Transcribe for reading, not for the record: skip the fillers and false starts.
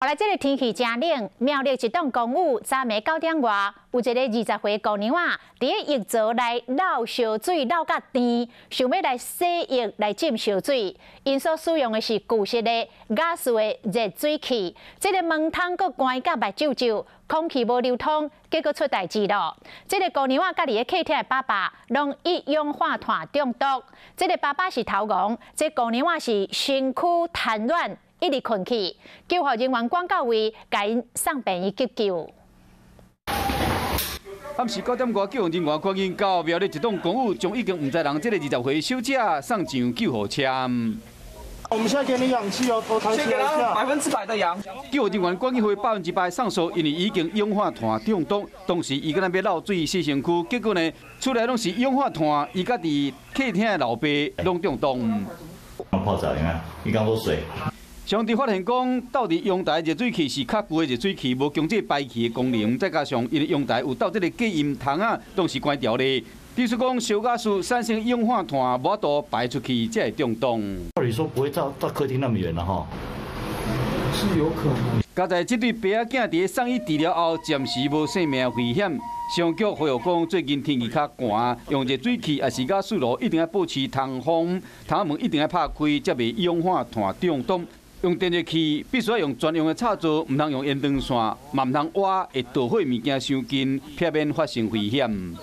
來，這个天氣真冷，苗栗一棟公寓昨暝9點外，有一个20歲姑娘仔，佇咧浴槽內漏燒水漏甲甜，想欲來洗浴來浸燒水。𪜶所使用的是舊式的瓦斯的熱水器，這个門窗閣關甲密皺皺，空氣無流通，結果出代誌囉。這个姑娘仔佮佇咧客廳的爸爸攏一氧化碳中毒，這个爸爸是頭戇，這个姑娘仔是身軀癱軟，一直睏去，救護人員趕到位，共𪜶送病院急救。暗時9點外，救援人員趕緊到苗栗一棟公寓，將已經毋知人這个20歲小姐送上救護車。我們現在給你氧氣哦，頭抬起來一下。100%的氧。救護人員趕緊予100%送素，因為已經氧化碳中毒。當時伊敢若欲漏水洗身軀，結果呢，出來攏是氧化碳，伊佮佇客廳的老爸攏中毒。泡澡，你看，伊講多水。上帝發現講，鬥佇陽台熱水器是較舊的熱水器，無強制排氣的功能，再加上𪜶的陽台有鬥這个隔音窗仔，攏是關掉的。比如講，燒瓦斯產生氧化碳，無法度排出去，才會中毒。照理說不會到客廳那麼遠了哈。是有可能。佳哉這對爸仔囝佇送醫治療後，暫時無性命危險。消防局呼籲講，最近天氣較寒，用熱水器抑是瓦斯爐，一定愛保持通風，窗門一定愛拍開，才袂氧化碳中毒。用電熱器必須愛用專用的插座，毋通用延長線，嘛毋通倚會導火物件傷近，避免發生危險。